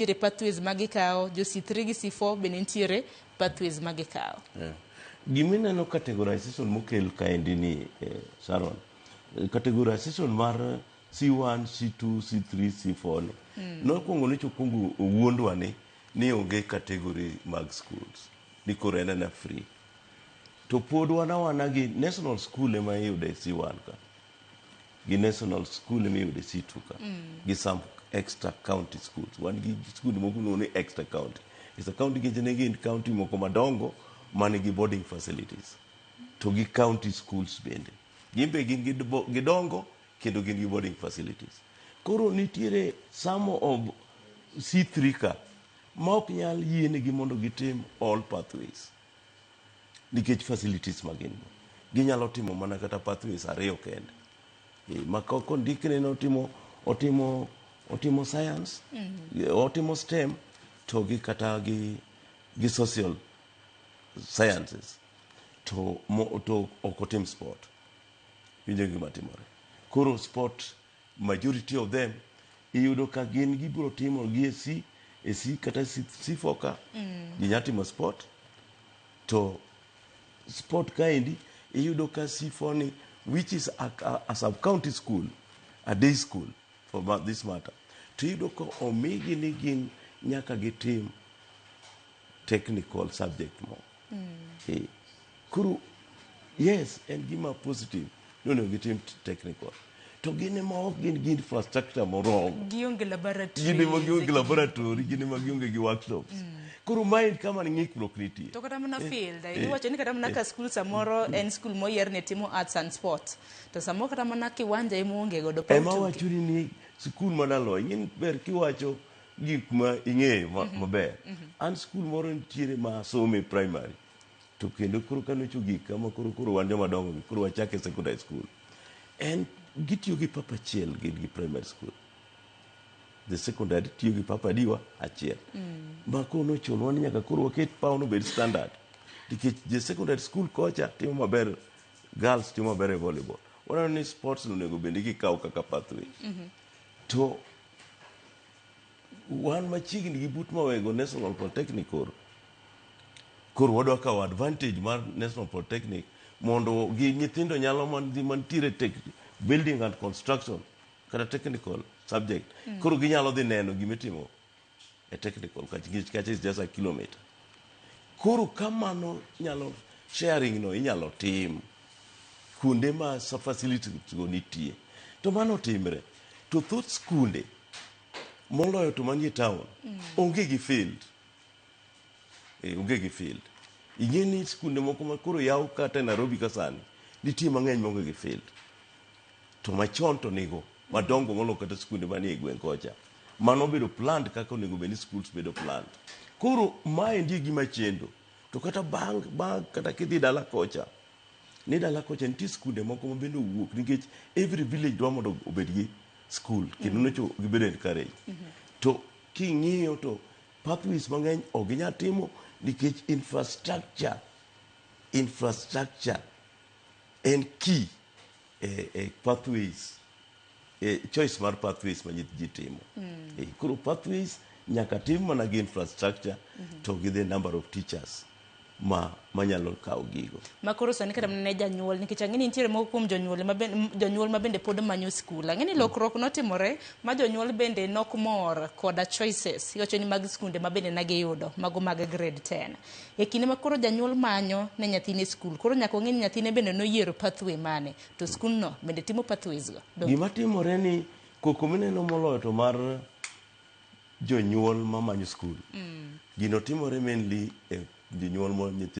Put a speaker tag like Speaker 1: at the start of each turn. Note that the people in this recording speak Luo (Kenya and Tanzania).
Speaker 1: Nitiere pathways ma gikawo, jo C3 gi C4 bende nitiere pathways ma gikawo.
Speaker 2: Yeah. Gimineno categorization mokel kaendi ni Sharon, categorization mar C1, C2, C3, C4 ni nokwongo nyocha okwongo owuondwa ni onge category mag schools ni koro en ena free to pod wan awana gi national school ema iyude C1 ka gi national school ema iyude C2 ka gi some extra county schools. Wan gi skul moko miluongo ni extra county. Extra county nikech ne gin county moko madongo man gi boarding facilities to gi county schools bende gin be gin gidongo kendo gin gi boarding facilities. Koro nitiere some of C3 ka ma ok nyal yienegi mondo gitim all pathways nikech facilities ma gin go. Ginyalo timo mana kata pathways ariyo kende. Ma kondikne ni otimo science, otimo STEM to gi kata gi social sciences to ok otim sport. Winjo gima timore. Koro sport, majority of them iyudo ka gin gibiro timo gi e C, e C kata C, C4 ka ginya timo sport. To sport kaendi iyudo ka C4 ni, which is a sub county school, a day school for this matter, to iyudo ka omigi ni gin nyaka gitim technical subject mo. Koro yes, en gima positive ni onego gitim technical, to gin ema ok gin gi infrastructure moromo.
Speaker 1: Gionge laboratory.
Speaker 2: Gin ema gionge laboratory, gin ema gionge gi workshops. Koro mae kama ng'ikruok nitie.
Speaker 1: To kata mana field, iwacho ni kata mana ka skul samoro en skul moyier ne timo arts and sport, to samoro kata mana kiwanja ema onge godo paw
Speaker 2: Ema
Speaker 1: tuke.
Speaker 2: Wachoni ni skul madaloy ing'e ni ber kiwacho gik ma ing'eyo maber. An skul moro nitiere ma asome primary to kendo koro kanocho gik kama koro wan joma dongo gi koro wachake secondary school en gitiyo gi pap achiel gin gi primary school, the secondary tiyo gi pap adiwa achiel ma koro nochunwa ni nyaka koro waket pawno obed standard nikech je secondary school kocha timo maber, girls timo maber e volleyball. Waneno ni sports onego bende gikaw kaka pathway to wan machiegni gi but Mawego National Polytechnic. Koro wadwa kawo advantage mar National Polytechnic mondo gi nyithindo nyalo mantiere tech, building and construction kata technical subject. Koro ginyalo dhi neno gimitimo e technical kacha nikech kacha is just a kilometer. Koro kamano nyalo sharing no inyalo tim kuonde ma facilities go nitie to mano timre to thoth skunde moloyo to manie town onge gi field. Onge gi field. Ing'e ni skunde moko ma koro yaw kata e Nairobi ka sani nitie mang'eny maonge gi field to machon to nigo madongo moloyo kata skunde manie e gweng' kocha mano obedo planned kaka onego bed ni schools bedo planned. Koro maendi e gima chendo to kata bang' kata kidhi dala kocha ni dala kocha nitie skunde moko ma bende owuok nikech every village dwa mondo obed gi school kendo nocho gibedo encourage to king'iyo to pathways mang'eny ok ginyal timo nikech infrastructure en key e pathways e choice mar pathways ma ji timo. Koro pathways nyaka tim mana gi infrastructure to gi the number of teachers ma manyalo kawo gigo.
Speaker 1: Ma koro sani kata mana ne janyuol, nikech ang'e ni nitiere moko kuom jonyuol ma jonyuol ma bende pod manyo skul. Ang'e ni lokruok notimore ma jonyuol bende nok mor koda choices iwacho ni mag skunde ma bende ne giyudo mago mag grade 10 e kinde ma koro janyuol manyo ne nyathine skul. Koro nyaka ong'e ni nyathine bende noyiero pathway mane to skundno bende timo pathways go.
Speaker 2: Gima timore ni koko mineno moloyo to mar jonyuol mamanyo skul gino timore mainly e jonyuol ma nyithindo